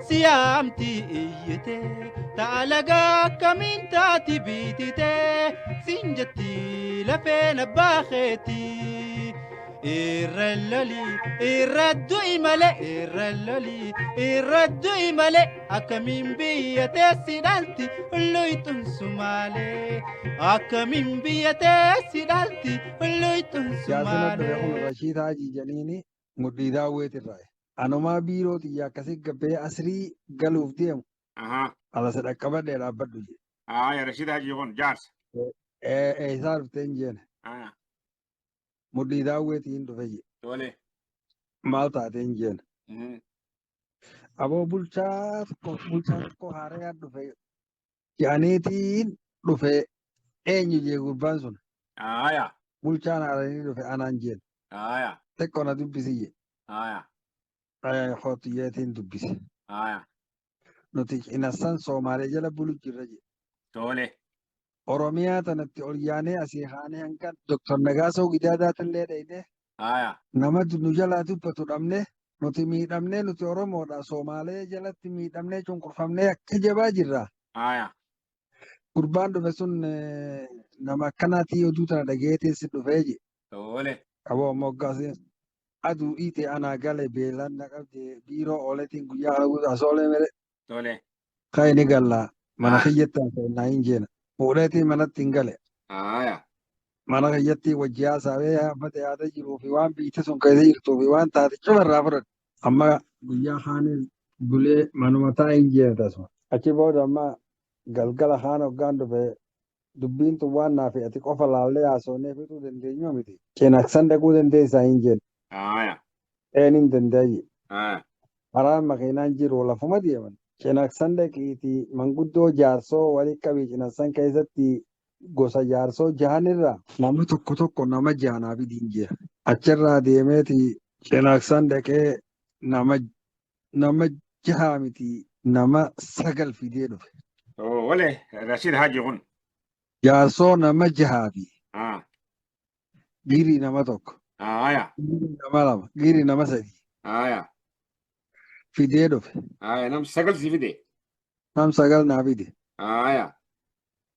Si yaamti iyyite taalagaa akkamiin taati biitite siin jetti lafeen abbaa keetii. Irra loli irra du'i malee irra loli irra du'i malee akkamiin biyya teessi dhalti luyxuun sumaalee akkamiin biyya teessi dhalti luyxuun Jaarsi na dhufe kun sumaalee. Rashiid Haajii jedhaniini mudhii daawweetirraa. Anumaa biiroo xiyya akkasii gabbee asrii galuuf deemu ala si dhaqqabadhee dhaabbadhu jedhe. Aya, Rashid Haji kun jaarsa. Eessaa dhufte hin jeene. Mudhii daawweetiin dhufe jedhe. Tole. Maal taate hin jeene. Aboo bulchaa tokko haaree dhufe jedhaniitiin dhufe eenyu jee gurbaan sun. Bulchaan haaranii dhufe anaan jeene. Xiqqoo na dubbisi jee. Hooxiyyeetiin dubbise. Nuti cinassan Soomaalee jala bulu jirra jee. Tole. Oromiyaa tanatti ol yaanee asii kaanee hanga Dr. Nagaasoo Gidaadaatillee dhayne nama nu jalaa dubbatu dhabne, nuti miidhamnee, nuti Oromoodha, Soomaalee jalatti miidhamnee cunqurfamnee akka jabaa jirra. Gurbaan dhufe sun nama akkanaatii oduu tana dhageetiin si dhufee je. Tole. Aboo ammoo hoggaasii aduu dhiite anaa gale, beelaan na qabde, biiroo ooletiin guyyaa kana guutuu asoolee mere. Tole. Ka'i ni gallaa mana kiyyatti haasa'inaa hin jeena. Fuudheetii manatti hin gale. Mana kiyyatti wajji haasa'ee haafate yaada jiruu fi waan biyyi sun keessa jirtuu fi waan taate cufarraa fudhadhe. Amma guyyaa kaanis bulee manuma taa'e hin jeena tasuma. Achi booda amma galgala kaan hoggaan dhufe dubbiin tun waan naa fi ati qofa laallee haasofnee fixuu dandeenyu miti. Cinaaqsan dhaquu dandeessaa hin jeena. Een hin danda'e. Karaan makiinaan jiru lafuma deeman. Cinaaqsan dhaqiitii manguddoo jaarsoo walii qabii, cinaaqsan keessatti gosa jaarsoo jahanirraa nama tokko tokko nama jaanaa fidiin jira. Achirraa deemeeti cinaaqsan dhaqee nama jaha miti, nama sagal fidee dhufe. Tole. Rashid Haji kun. Jaarsoo nama jahaa fi girii nama tokko. Girii nama lama, girii nama sadii fidee dhufe. Aya, nam sagal si fide. Nam sagal naa fide.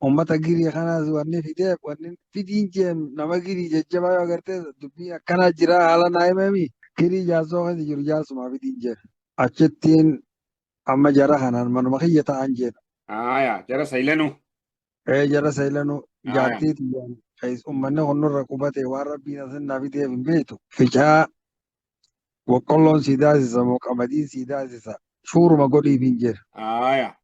Uummata girii kanaas wanni fidee wanni fidiin jeen nama girii jajjabaa yoo agartee dubbii akkanaa jira haala naa himami. Girii jaarsoo keessa jiru jaarsumaa fidiin jeen. Achittiin amma jara kanaan manuma kiyya ta'an jeen. Aya, jara saylanu. Ee, jara saylanuu jaartii tiyyaan keessa uummanni kun nurra qubate waan rabbiin asin naa fideef hin beektu. Ficaa boqqolloon sii daasisa moo qamadiin sii daasisa, shuuruma godhiif hin jira.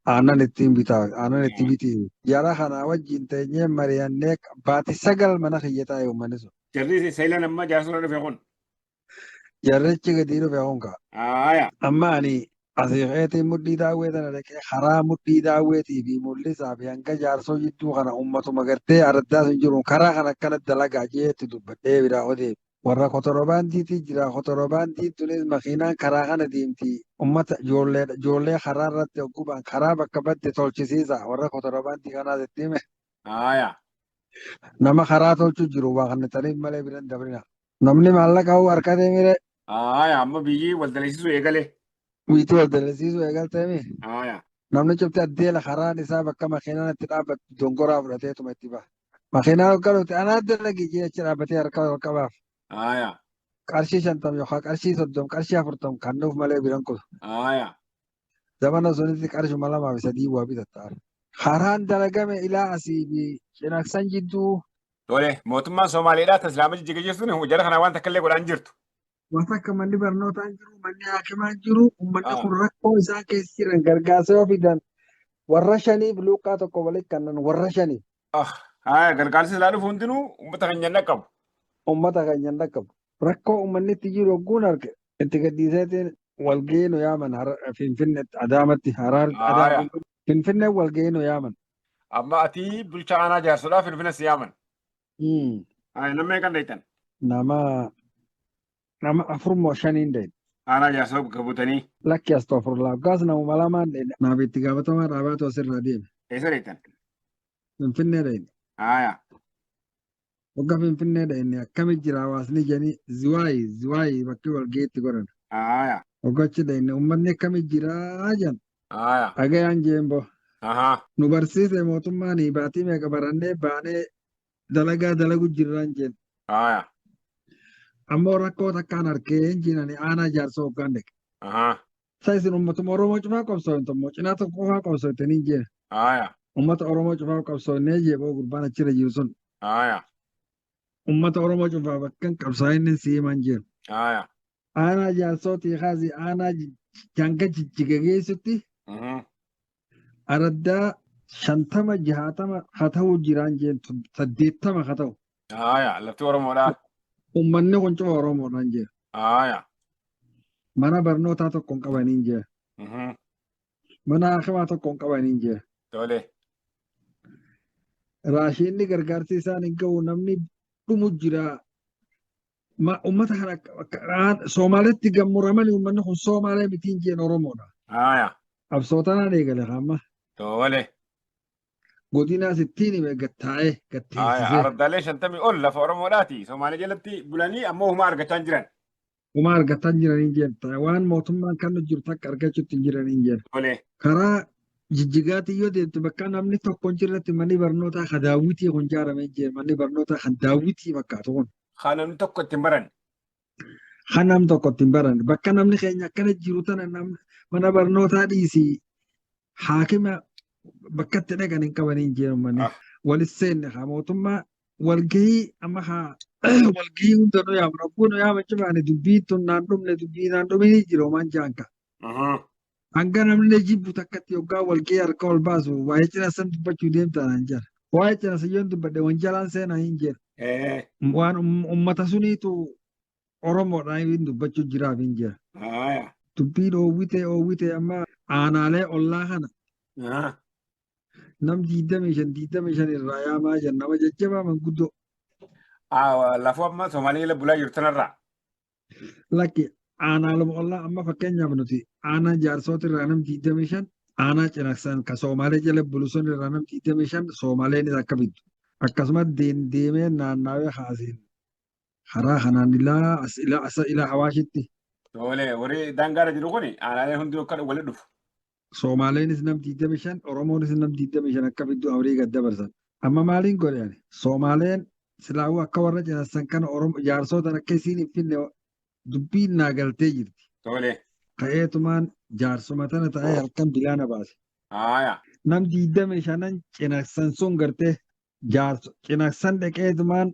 Aannan ittiin bitaa, aannan itti bitii. Jara kana wajjin teenyee mari'annee baati 9 mana kiyya taa'e uummanni sun. Jarri saylan amma jaarsota dhufe kun. Jarrichi gadi dhufe kun ka'a. Amma ani asii ka'eetiin mudhii daawwee tana dhaqee karaa mudhii daawweetii fi mul'isaa fi hanga jaarsoo jidduu kana uummatuma gartee araddaa sun jiru karaa kana akkana dalagaa jeetti dubbadhee biraa odeef. Warra kotorobaandiitii jira. Kotorobaandiin tunis makiinaan karaa kana deemti. Uummata ijoollee karaa irratti hoggubaan karaa bakka badde tolchisiisa. Warra kotorobaandii kanaas itti hime. Nama karaa tolchu jiru waa kannitaniif malee biran dabrina. Namni maallaqa hoo harkatee mire. Aya, amma biyyi wal dalasiisuu eegale. Wiitii wal dalasiisuu eegalteemi. Namni cufti addeela karaan isaa bakka makiinaan itti dhaabbattu dongoraa fudhateetuma itti baha. Makiinaan hoggaa dhufte anaa dalagi jee achi dhaabbatee harka ol qabaaf. Qarshii 50 yookaan qarshii 30, qarshii 40 kan nuuf malee biran kutu. Zamana sunitti qarshuma lamaa fi sadii waa bitatta. Karaan dalagame ilaa asii fi cinaqsan jidduu. Tole, mootummaan Somaaleedhaa taslaama jijjiga jirtuun jara kanaa waan takka illee godhaan jirtu. Waan akka manni barnootaa hin jiru, manni haakimaa hin jiru, uummanni kun rakkoo isaan keessa jiran gargaarsa yoo fidan warra shaniif luuqqaa tokko walitti kennan warra shaniif. Aya, gargaarsi silaa dhufu hundinuu uummata keenya hin dhaqqabu. Uummata keenya hin dhaqqabu. Rakkoo uummanni itti jiru hogguun arge itti gadhiiseetiin walgahii nu yaaman Finfinneetti, Adaamatti, Haraar, Adaama, Finfinnee walgahii nu yaaman. Amma ati bulchaa aanaa jaarsoodhaa Finfinne si yaaman. Aya, nama meeqan dheeytan? Nama afur moo shaniin deeme. Aanaa jaarsoo bakka buutanii. Lakki, astoofurullaa, hoggaas namuma lamaan deeme. Naaf itti gaafatamaa dhaabaatu asirraa deeme. Eessa dheeytan? Finfinnee deeme. Hogga Finfinnee deemne akkami jira hawaasni jedhanii Ziwaayii bakki walgahiitti godhan. Hoggaa achi dhayne uummanni akkami jiraa jedhan. Aya. Dhagayaan jeen boo. Ahaa. Nu barsiise mootummaan baatii meeqa barannee baanee dalagaa dalagu jirraan jeen. Aya. Ammoo rakkoo takkaan arkee hin jiinani aanaa jaarsoo hoggaan dhaqe. Ahaa. Sa isin uummatuma Oromoo cufaa qabsooytan moo cinaa tokko qofaa qabsooytanii hin jeen. Aya. Uummata Oromoo cufaa qabsooynee jee boo gurbaan achirra jiru sun. Aya. Uummata Oromoo cufaaf akkan qabsaa'inni si himan jeen. Aya. Aanaa jaarsootii kaasii aanaa hanga jijjiga geessutti araddaa 50 60 haa ta'uu jiraan jeen 80 haa ta'u. Aya. Lafti Oromoodhaa. Uummanni kun cufa Oromoodhaan jeen. Aya. Mana barnootaa tokko hin qabaniin jeen. Mana hakimaa tokko hin qabaniin jeen. Tole. Raashinni gargaarsi isaan hin ga'u namni dhumu jira. Uummata kana Soomaaleetti gammuramanii uummanni kun Soomaalee mitiin jeen Oromoodha. Aya. Qabsootanaan eegale amma Tole. Godinaas ittiin hime gattaa'ee Aya. gatteessisee. Araddaalee 50 ol lafa Oromoodhaati. Somaalee jalatti bulanii ammoo humaa argachaa hin jiran. Homaa argataa hin jiraniin jeen waan mootummaan kan jiru takka argachuutti hin jiraniin jeen. Tole. Karaa jijjigaatii yoo deemte bakka namni tokko hin jirretti manni barnootaa kan daawwitii kun ijaaramee jeen manni barnootaa kan daawwitii fakkaatu kun. Kan namni tokko ittiin baran. Kan namni tokko ittiin baran bakka namni keenya akkana jiru tana namni mana barnootaa dhiisii haakima bakka itti dhaqan hin qabaniin jeen uummanni. Walis seenne haa mootummaa walgahii amma haa walgahii hunda nu yaamna ogguu nu yaama cimaani dubbii tun naan dhumne dubbii naan dhumini jira homaan jaanka. Hanga namni jibbu takkatti yoggaa walgahii harka ol baasu waa'ee cina san dubbachuu deemtaa naan jira. Waa'ee cina san yoon dubbadhe wanjalaan seenaa hin jira. Waan ummata suniitu Oromoodhaan hin dubbachuu jiraaf hin jira. Dubbii dhoowwitee oowwitee amma aanaalee ollaa kana nam 25 25 irraa yaamaa jiran nama jajjabaa manguddoo. Lafoo amma Somaalee jala bulaa jirtu tanarraa. Lakki aanaaluma ollaa amma fakkeenyaaf nuti aanaa jaarsoota irraa nam 25 aanaa cinaqsan ka Soomaalee jala bulu sun irraa nam 25 Soomaaleenis akka fiddu. Akkasumas deemee naannawee haasiin karaa kanaan ilaa as ilaa as ilaa Hawaashitti. Tole warri daangaarra jiru kun aanaalee hundi akka walitti dhufu. Soomaaleenis nam 25 Oromoonis nam 25 akka fiddu amrii gad dabarsan. Amma maaliin godhe ani? Soomaaleen silaawuu akka warra cinassan kana Oromoo jaarsootan akka isiin hin finne dubbiin naa galtee jirti. Tole. Ka'eetumaan jaarsuma tana ta'ee halkan bilaana baase. Haaya. Nam 25 cinassan sun gartee jaarso cinassan dhaqeetumaan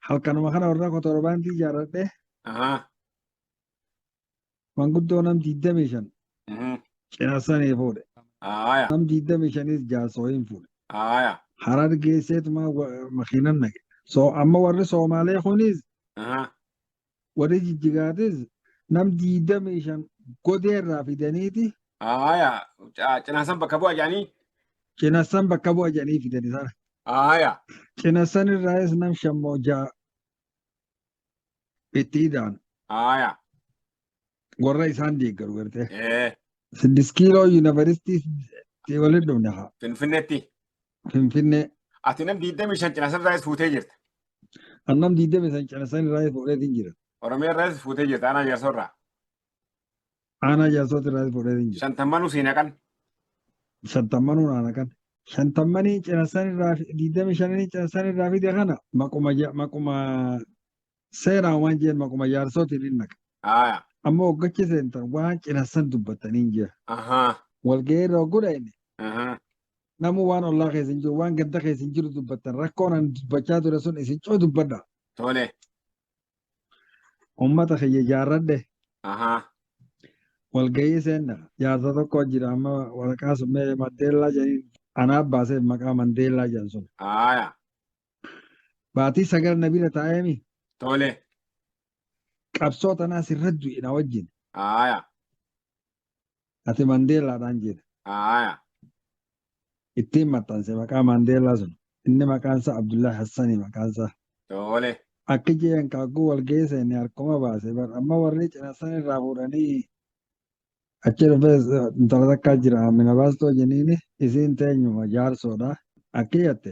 halkanuma kana warra kotorbaantii ijaarradhe. Manguddoo nam 25 cinassanii fuudhe. Haaya. Nam 25s jaarsoo hin fuudhe. Haaya. Harar geesseetuma makiinan naqe. So amma warri Soomaalee kunis warri Jijjigaatis nam 25 godeerraa fidaniiti. Haaya. Cinassan bakka bu'a jedhanii. Cinassan bakka bu'a jedhanii fidani sana. Haaya. Cinassan irraayis nam shammoo ja'a itti ida'an. Haaya. Warra isaan deeggaru gartee. 6 kiiloo yuunivarsiitii walitti dhufne haa. Finfinneetti. Finfinnee. Ati nam 25 cinassan irraayis fuutee jirta. Annam 25 cinassan irraayis fuudheetiin jira. Oromiyaa irraayis fuutee jirta aanaa jaarsoo irraa. Aanaa jaarsooti irraayis fuudheetiin jira. Shantammanuu sii naqan. Shantammanuu naa naqan. Shantammanii cinassan irraa 25 cinassan irraa fide kana maquma maquma seenaa waan jeen maquma jaarsootiin hin naqa. Haaya. Amma hoggachi seentan waan cinassan dubbatanii hin jira. Walgahii irra hoggudha inni. Namuu waan ollaa keessa hin jiru waan ganda keessa hin jiru dubbattan rakkoon ani dubbachaa ture sun isin coo dubbadha. Tole. Uummata kiyya ijaarradhe. Walgahii seenna jaarsa tokko jira amma waraqaa sun mee Mandeellaa jedhaniin anaaf baasee maqaa Mandeellaa jedhan sun. Haaya. Baatii 9 na bira taa'eemi. Tole. Qabsoo tanaas irra du'e na wajjin. Haaya. Ati Mandeellaadhaan jedhe. Haaya. Ittiin maxxanse maqaa Mandeellaa sun. Inni maqaan isaa Abdullahi Hassani maqaan isaa. Tole. Akki jeen kaagguu wal geesseen harkuma baase bar amma warri cinassan irraa fuudhanii achi dhufees intala takkaa jira Amina Baastoo jeniini isiin teenyuma jaarsoodha. Akki jette.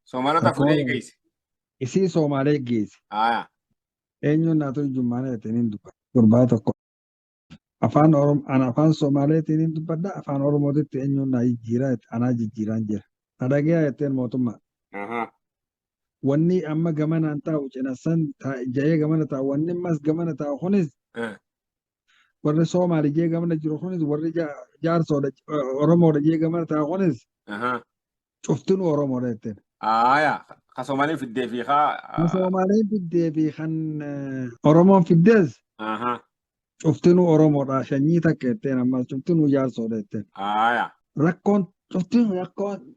Soomaalota fuudhee geesse. Isii Soomaalee geesse. Haaya. Eenyuun naa turjummaana jettee niin dubbata. Gurbaa tokko. Afaan Oromoo ana afaan Somaaleetiin hin dubbadha afaan Oromootitti eenyuun naa jijjiiraa jette anaa jijjiiraan jira. Na dhagayaa jetteen mootummaa. Wanni amma gamanaan taa'u cinassan ja'ee gamana taa'u wanni ammas gamana taa'u kunis warri Soomaali jee gamana jiru kunis warri jaarsoodha Oromoodha jee gamana taa'u kunis cuftinuu Oromoodha jetteen. Aya. Ka Soomaaliin fiddee fi ka. Kan Soomaaliin fiddee fi kan Oromoon fiddees cuftinuu Oromoodha shanyii takka jetteen ammas cuftinuu jaarsoodha jetteen. Aya. Rakkoon cuftinuu rakkoon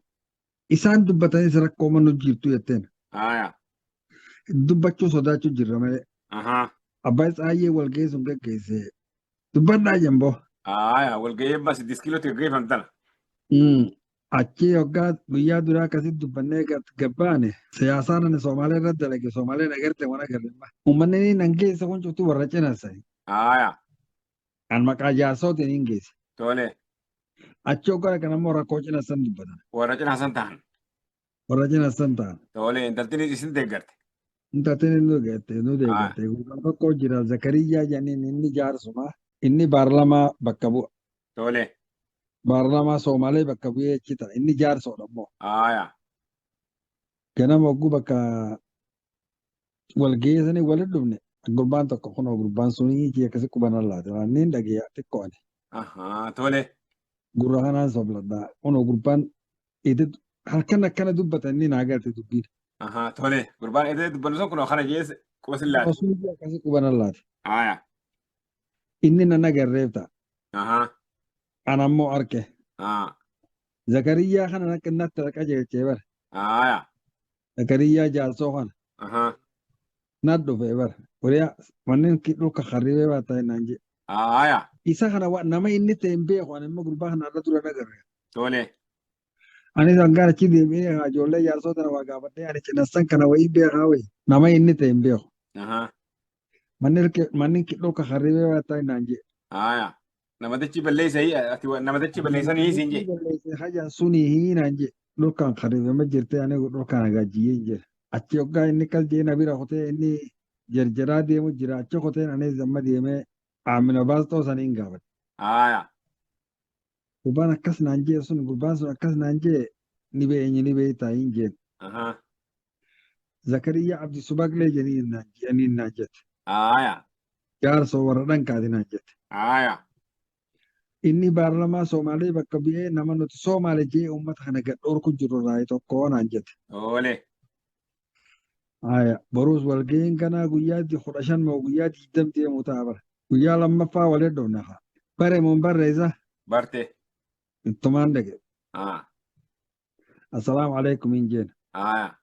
isaan dubbatanis rakkoo mannu jirtu jetteen. Aya. Dubbachuu sodaachuu jirra malee. Abbaa Tsaayyee walgahii sun geggeesse. Dubbadhaa jemboo. Aya. Walgahii amma 6 kiilootti geggeeffamtan. Achii hoggaa guyyaa duraa akkasitti dubbannee gabbaane siyaasaan ani Somaalee irratti dalage Somaaleen agarte waan agarre amma. Uummanni inni nan geesse kun cuftuu warra cinasani. Aya. An maqaa jaarsootiin hin geesse. Tole. Achi hoggaa kan ammoo rakkoo cinasan dubbatan. Warra cinaasan ta'an. Warra cinasan ta'an. Tole. Intaltinis isin deeggarte. Intaltiin nu deeggarte nu deeggarte. Gurbaan tokko jira Zakariyyaa jedhaniin inni jaarsuma. Inni baarlamaa bakka bu'a. Tole. Baarlamaa Soomaalee bakka bu'ee achi ta'a. Inni jaarsoodha immoo. Aya. Ganama hogguu bakka walgahii sanii walitti dhufne gurbaan tokko kunoo gurbaan sunii ijji akkasi quban laate waan inni dhageeya xiqqoo ani. Tole. Gurra kanaan sobladhaa kunoo gurbaan halkan akkana dubbatan inni naa galte dubbiin. Tole. Gurbaan edee dubbannu sun kunoo kana jees quba sin laate. Osoo ijji akkasi quban laate. Aya. Inni nan agarreef ta'a. Ana ammoo arke. Zakariyyaa kana akka natti qajeelchee bara. Aya. Zakariyyaa jaarsoo kana. Nat dhufe bara. Wariyaa manneen dhulka harribee baataa naan jedhe. Aya. Isa kana nama inni ta'e hin beeku ani immoo gurbaa kana irra dura nagarre. Tole. Anis hangaan achi deemee ijoollee jaarsoo tana waa gaafadhee ani cinassan kana wayii beekaa wayii nama inni ta'e hin beeku. Manni dhulka harribee baataa naan jedhe. Aya. Namatichi balleessanii ati namatichi balleessanii siin jedhe. Balleessee hajaan sunii naan jedhe. Dhulkaan harribee jirtee ani dhulkaan hagaajjiyyee hin jedhe. Achi hoggaa inni kas jee na bira kutee inni jarjaraa deemu jira achi kuteen anis amma deemee Amina baastoo saniin gaafadhe. Aya. Gurbaan akkas naan jee sun gurbaan sun akkas naan jee ni beenya ni beektaa hin jeen. Zakariyyaa Abdi Subaqlee jedhanii naan jette. Aya. Jaarsoo warra dhankaati naan jette. Aya. Inni baarlamaa Soomaalee bakka bu'ee nama nuti Soomaalee jee uummata kana gad dhorku jiru irraa tokko naan jette. Tole. Aya. Boruus walga'iin kanaa guyyaa 15 moo guyyaa 20 deemu ta'a bara. Guyyaa lammaffaa waliin dhufne haa. Bare moon barreessa. Barte. Ittumaan dhaqe. Assalaamu alaikum hin jeen. Aya.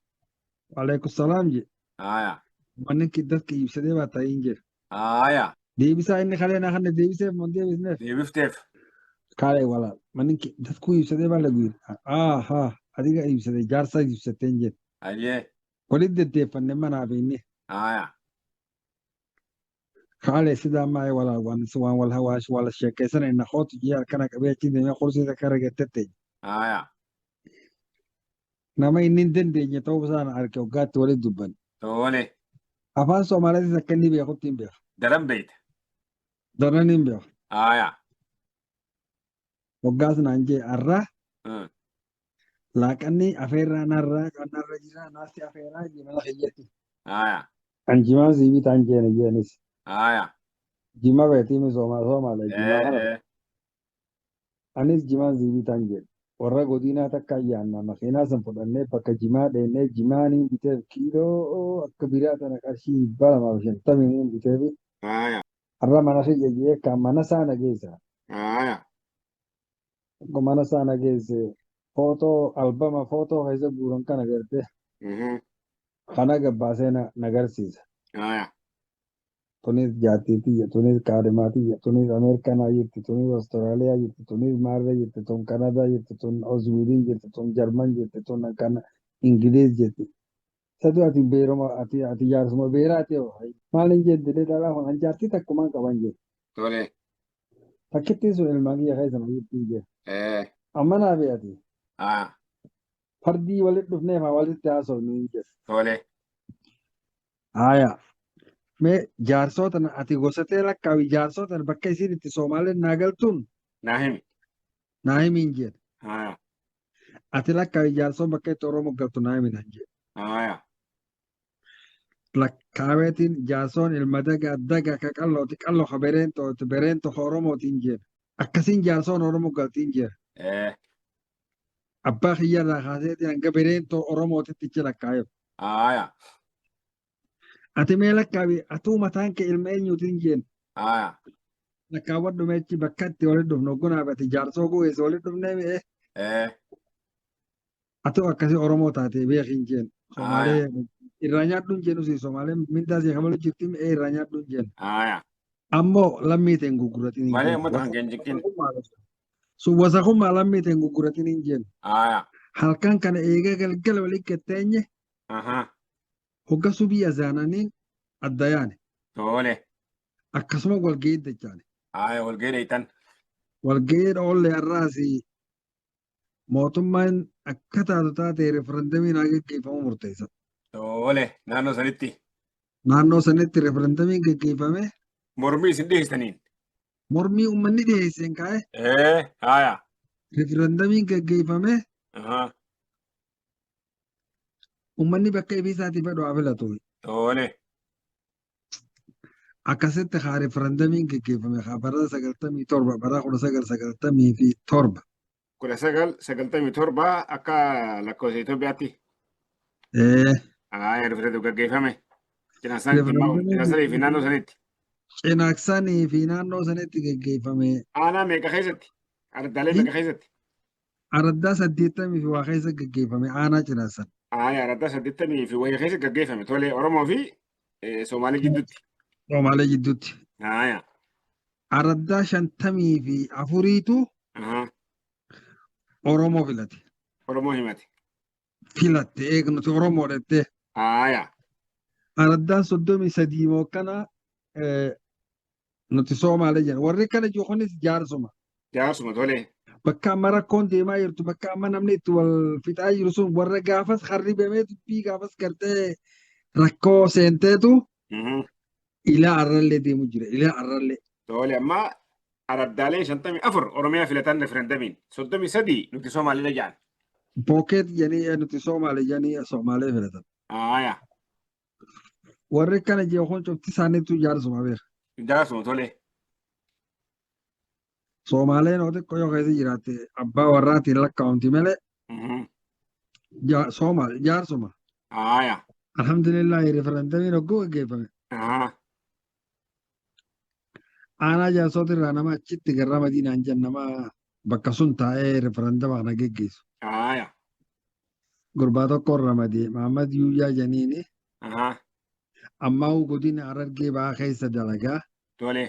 Waalaikum salaam je. Aya. Manni dadka iibsadee baataa hin jeen. Aya. Deebisaa inni kalee naa kanne deebiseef moon deebisneef. Deebifteef. Kaalee walaal. Manni dadkuu iibsadee baala guyyaa. Haa adiga iibsadee jaarsa iibsattee hin jeen. Ayyee. Walitti deddeeffanne manaa fi inni. Aya. Kaalee sidaa maayee walaal waan waan wal hawaash wal sheekaysan inni kootu jee harkana qabee achi deemee qursii takka argattette. Aya. Nama inni hin dandeenye ta'uu isaan arge waggaatti walitti dubbanne. Tole. Afaan Somaaliitis akka inni beekutti hin beeku. Daran beeyta. Daran hin beeku. Aya. Waggaas naan jee har'a laaqanni afeerraa narraa narra jira naasti afeerraa jee mana kiyyatti. Aya. An jimaa siibii ta'an jeene jeenis. Aya. Jima beetii misoomaa Soomaalee jimaa kana. Anis jimaan siibii ta'an jedhe. Warra godinaa takka ayyaanna makiinaa san fudhannee bakka jimaa dheennee jimaa niin biteef kiiloo akka biraa tana qarshii 250 niin biteef. Aya. Har'a mana kiyya jee kan mana isaa na geessa. Aya. Akkuma mana isaa na geesse footoo albama footoo keessa guuran kana garte kana gabbaasee na garsiisa. Aya. Tunis jaartii tiyya, tunis kaadhimaa tiyya, tunis Ameerikanaa jirti, tunis Awustiraaliyaa jirti, tunis Maarree jirti, tun Kanadaa jirti, tun Oswiidin jirti, tun Jarman jirti, tun kana Ingiliz jirti. Sadu ati beeruma ati ati jaarsuma beeraati hoo. Maal hin jedhe dhalaa kun an jaartii takkumaan qaban jedhe. Tole. Takkittiin sun ilmaan kiyya keessa na jirti jedhe. Amma naa be'ati. Fardii walitti dhufneef haa walitti haasofnu hin jedhe. Tole. Haya. Mee jaarsoo tana ati gosatee lakkaawi jaarsoo tana bakka isiin itti Soomaaleen naa galtuun Naa himi. naa himiin jedhe. Haya. Ati lakkaawi jaarsoon bakka itti Oromoo galtu naa himi naan jedhe. Haya. Lakkaaweetiin jaarsoon ilma daga daga ka qallooti qalloo ka bereentooti bereento ka Oromootiin jedhe. Akkasiin jaarsoon Oromoo galtiin jedhe. Abbaa kiyyarraa kaaseetiin hanga bereentoo Oromootitti ichi lakkaa'eef. Haya. Ati mee lakkaawi atuu mataan kee ilma eenyuutiin jeen. Haya. Lakkaawwadhu meechi bakka itti walitti dhufnu oggunaaf ati jaarsoo guweessa walitti dhufnee mi'ee. Atuu akkasii Oromoo taatee beekiin jeen. Haya. Somaalee irraa nyaadhuun jeenu si Somaalee mindaa si kafalu jirti mi'ee irraa nyaadhuun jeen. Haya. Ammoo lammii ta'een gurguratin hin Malee jeen. uummata kan keenya jiqqin. Sun wasakummaa lammii ta'een gurguratin hin jeen. Haya. Halkan kana eega galgala walitti gatteenye Aha. hogga subii azaananiin adda yaane. Tole. Akkasuma walga'ii dachaane. Haya walga'ii dheeytan. Walga'ii oollee har'aas mootummaan akka taatu taate referendamiin haa geggeeffamu murteessa. Tole. Naannoo sanitti. Naannoo sanitti referendamiin geggeeffame Mormii isin dhiyeessaniin. mormii uummanni dhiyeesseen kaa'e Haya. referendamiin geggeeffame Aha. uummanni bakka ibiisaatii fedhu haa filatu. Tole. Akkasitti haa referendamiin geggeeffame haa bara 97 bara 1997. 1997 akka lakkoofsa Itoophiyaatti. Haya referendum gaggeeffame. Cinaaksanii fi naannoo sanitti. Cinaaksanii fi naannoo sanitti geggeeffame. Aanaa meeqa keessatti? Ardaalee meeqa keessatti? Araddaa 80 fi waa keessa geggeeffame aanaa Cinaaksan. Haya araddaa 80 fi wayii keessa gaggeeffame. Tole Oromoo fi Somaalee gidduutti. Somaalee gidduutti. Haya. Araddaa 54tu Oromoo filate. Oromoo himate. Filatte eegnuti Oromoo dhettee. Haya. Araddaan 33 moo kana nuti Somaalee jenna. Warri kana jiru kunis jaarsuma. Jaarsuma tole. Bakka amma rakkoon deemaa jirtu bakka amma namni itti wal fixaa jiru sun warra gaafas harribamee dubbii gaafas gartee rakkoo seenteetu ilaa arrallee deemu jira. Ilaa arrallee. Tole amma araddaalee 54 Oromiyaa filatan referendamiin 33 nuti Somaaliidha jedhan. Bookeet jedhanii nuti Somaalee jedhanii Somaalee filatan. Haya. Warri kana jiru kun cufti isaaniitu jaarsuma beeka. Jaarsuma tole. Somaaleen oo xiqqoo yoo keessa jiraatte abbaa warraatiin lakkaa'amti malee Soomaal jaarsuma. Haya. Alhamdulillah referendamiin hogguu gaggeeffame. Aanaa jaarsoota irraa nama achitti garra Madiinaan jedhan nama bakka sun taa'ee referendama kana geggeessu. Haya. Gurbaa tokko ramadee Mahammad Yuuyyaa jedhaniini ammaa godina Harargee Bahaa keessa dalagaa. Tole.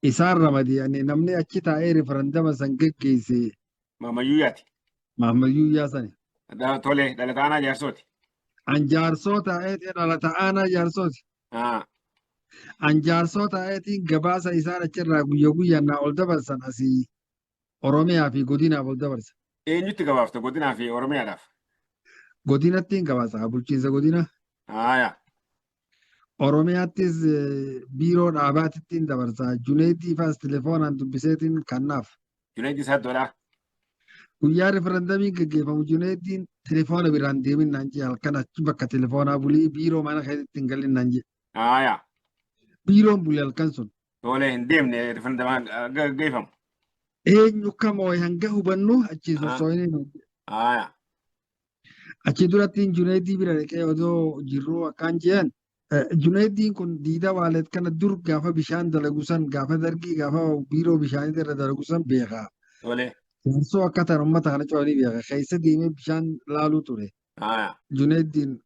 Isaan ramadee ani namni achi taa'ee referendama san geggeesse. Mahammad Yuuyyaati. Mahammad Yuuyyaa sani. Tole dhalata aanaa jaarsooti. An jaarsoo taa'eetiin dhalata aanaa jaarsooti. An jaarsoo taa'eetiin gabaasa isaan achirraa guyya guyyaan naa ol dabarsan asii Oromiyaa fi godinaaf ol dabarsa. Eenyutti gabaafta godinaa fi Oromiyaadhaaf? Godinatti hin gabaasa bulchiinsa godina. Haya. Oromiyaattis biiroo dhaabaatitti hin dabarsa. Juneeddii faas telefoonaan dubbiseetiin kannaaf. Juneeddii Saaddoodhaa. Guyyaa referendamiin gaggeeffamu Juneeddiin telefoona biraan deemin naan jee halkan achi bakka telefoonaa bulii biiroo mana keessatti hin galin naan jee. Haya. Biiroon buli halkan sun. Tole hin deemne referendamaan gaggeeffamu. Eenyu kamoo hanga hubannu achi sossooyinii naan jee. Haya. Achi durattiin Juneeddii bira dhaqee odoo jirruu akkaan jeen. Juneeddiin kun diida waaleet kana dur gaafa bishaan dalagu san gaafa dargii gaafa biiroo bishaanii irra dalagu san beekaa. Tole. Jaarsoo akka ta'an uummata kana cufanii beeka. Keessa deemee bishaan laaluu ture. Haya. Juneeddiin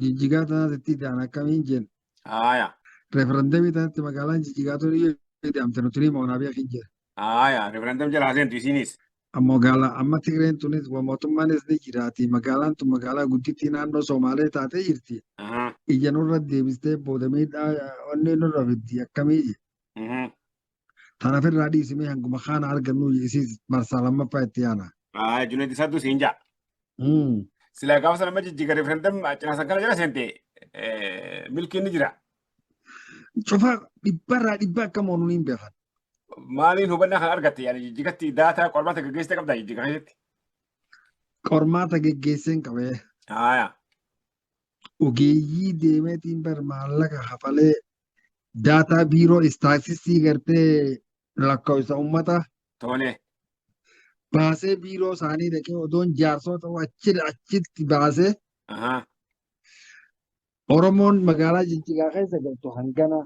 jijjigaa tanaatti itti akkamiin jeen. Haya. Referendamii tanatti magaalaan jijjigaa tun iyyuu ida'amte nuti ni moonaa beekin jira. Haya. Referendam jala seentu isinis. Magaalaa amma Tigreen tunis mootummaanis ni jiraati. Magaalaan tun magaalaa guddittii naannoo Somaalee taatee jirti. Ija nurra deebistee booda miidhaa onnee nurra fiddi akkamii je. Tanaaf irraa dhiisimee hanguma kaana argannu isiis marsaa lammaffaa itti yaana. Haya. Juneeddii Sadduu siin jaa. Silaa gaafa sana amma jijjiga referendam cinaasan kana jala seente. Milkiin ni jira. Cufa dhibbarraa dhibba akka moonu niin beekan. Maaliin hubannaa kana argatte? Yaani Jijjigatti daataa qormaata gaggeessite qabdaa Jijjiga keessatti? Qormaata geggeesseen qabee. Haaya. Ogeeyyii deemeetiin bar maallaqa kafalee daataa biiroo istaatistiksii gartee lakkoofsa ummata Tole. baasee biiroo isaanii dhaqee odoon jaarsoo ta'uu achi achitti baasee Ahaa. Oromoon magaalaa Jijjigaa keessa galtu hangana.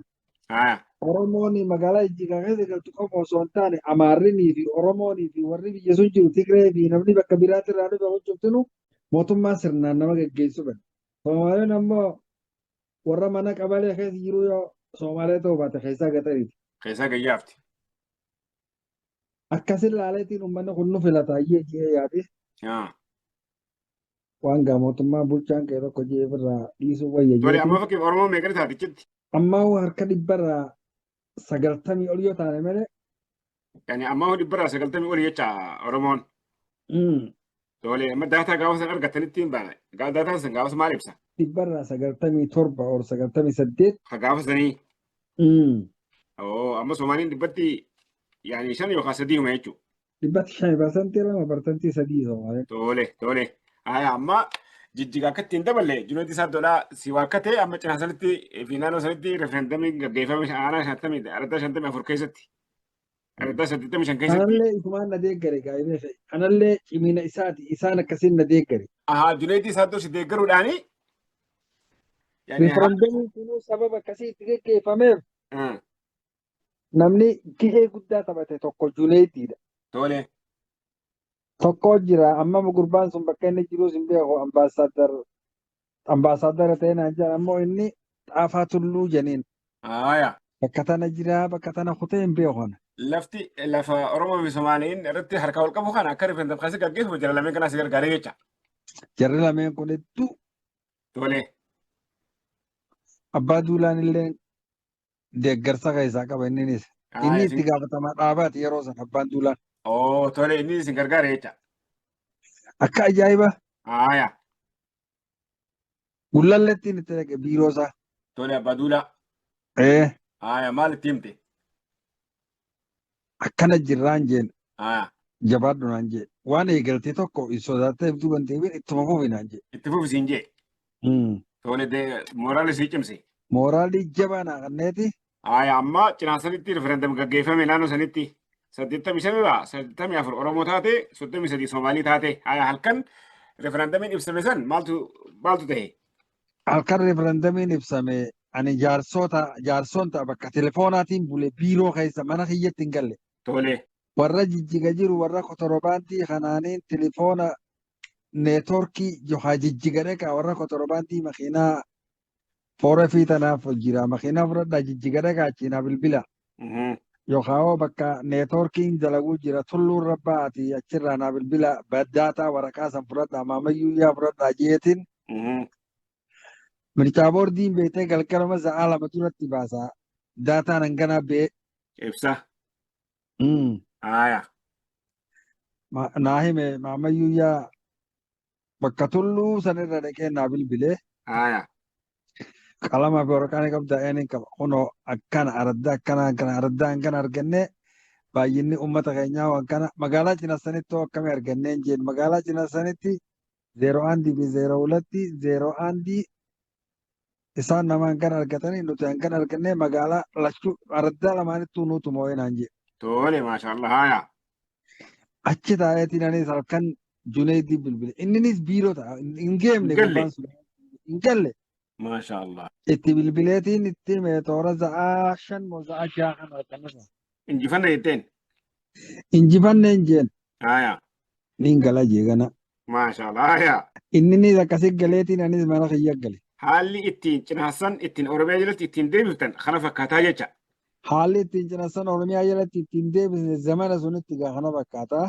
Haaya. Oromoon magaalaa Jijjigaa keessa galtu qofa osoo hin taane Amaarrinii fi Oromoonii fi warri biyya sun jiru Tigree fi namni bakka biraatti irraa dhufe huccubtinu mootummaa sirnaan nama geggeessu bane. Soomaaleen ammoo warra mana qabalee keessa jiru yoo Soomaalee ta'uu baate keessaa gatariiti. Keessaa gayyaafti. Akkasin laaleetiin uummanni kun nu filata ayyee jee yaade Haa. waan gaa mootummaa bulchaan kee tokko jee irraa dhiisuu wayya Tole amma jeetiin. fakkiif Oromoo meeqa taati achitti? Ammaa harka 90% ol yoo taane malee. Yani amma hoo 90% oli jecha Oromoon. Tole amma daataa gaafa san argattanitti hin baana. Daataan san gaafas maal ibsa? 97% or 98. Ka gaafa sanii. Oo amma Somaaliin dhibbatti yaani shan yookaan sadii huma jechuudha. Dhibbatti 5% 2 3% Somaaliin. Tole tole. Haya amma Jijjiga akka ittiin daballe Junaydii Saaddoodhaa si waakkatee amma cinaa sanitti fi naannoo sanitti referendamiin gaggeeffame aanaa 50 araddaa 54 keessatti. Araddaa 85 keessatti. Anallee isumaan na deeggare gaa'ibee fe'e. Anallee cimina isaati isaan akkasiin na deeggare. Ahaa Junaydii Saaddoo si deeggaruudhaani. Referendamiin kunuu sababa akkasii itti gaggeeffameef namni gahee guddaa taphate tokko Junaydiidha. Tole. Tokko jira amma gurbaan sun bakka inni jirus hin beeku ambaasaaddar ambaasaaddara ta'e naan jedhan ammoo inni Xaafaa Tulluu jeniin. Haaya. Bakka tana jira bakka tana kutee hin beeku ana. Lafti lafa Oromoo fi Somaaliin irratti harkaa wal qabu kana akka referendum kaasee gaggeeffamu jara lameen kanaa si gargaaree jecha. Jarri lameen kun hedduu Tole. Abbaa Duulaan illee deeggarsa keessaa qaba inninis. Inni itti gaafatamaa dhaabaati yeroo san Abbaan Duulaan. Oo tole inni isin gargaare jecha. Akka ajaa'iba Haaya. Gullalleetti inni itti dhaqe biiroo isaa. Tole Abbaa Duulaa. Ee Haaya maal itti himte? Akkana jirraan jeen Haaya. Jabaadhu naan jee. Waan eegalte tokko hin sodaattee if duuba hin deebiin ittuma fufi naan jee. Itti fufi siin jee. Tole mooraalii sii cimse. Mooraalii jabaa naa kanneeti. Haaya amma cinaa sanitti referendum gaggeeffame naannoo sanitti 85 irraa 84 Oromoo taate 33 Somaalii taate. Haaya halkan referendamiin ibsame san maaltu maaltu ta'e? Halkan referendamiin ibsame ani jaarsoota jaarsoon ta'a bakka telefoonaatiin bule biiroo keessa mana kiyyatti hin galle. Tole. Warra Jijjiga jiru warra kotorobaandii kanaaniin telefoona neetworkii yookaan Jijjiga dhaqaa warra kotorobaandii makiinaa foorefii tanaaf jira makiinaa fudhadhaa Jijjiga dhaqaa achiin haa bilbila. Yookaan hoo bakka neetworkiin dalaguu jira tulluun rabba'aati achirraa naa bilbila baddaataa waraqaa san fudhadhaa maamayyuu yaa fudhadhaa jeetiin mircaa boordiin beektee galgaluma sa'aa 2 duratti baasa daataan hanganaa bee. Ibsa. Haaya. Naa hime maamayyuu yaa bakka tulluu sanirra dhaqee naa bilbilee. Haaya. Qalamaa fi waraqaa ni qabdaa een hin qaba. Kunoo akkana araddaa akkana akkana araddaa akkana argannee baay'inni uummata keenyaa waan kana magaalaa cina sanitti hoo akkamii argannee hin jeen magaalaa cina sanitti 01 fi 02 01 isaan nama hangana argatanii nuti hangana argannee magaalaa lachuu araddaa lamaanittuu nuutu moo'ee naan jee. Tole maashaallah haaya. Achi taa'eetiin anis halkan Juneeydii bilbile. Inninis biiroo ta'a. Hin geemne Hin galle. gurbaan sun. Hin galle. Maashaallah. Itti bilbileetiin itti hime toora sa'aa 5 moo sa'aa 6 kan halkan irra. Injifanne jetteen. Injifanne hin jeen. Haaya. Niin gala jee gana. Maashaallah haaya. Inninis akkasi galeetiin anis mana kiyya gale. Haalli ittiin Cinaassan ittiin Oromiyaa jalatti ittiin deebiftan kana fakkaataa jecha. Haalli ittiin Cinaassan Oromiyaa jalatti ittiin deebisne zamana sunitti gaa kana fakkaataa.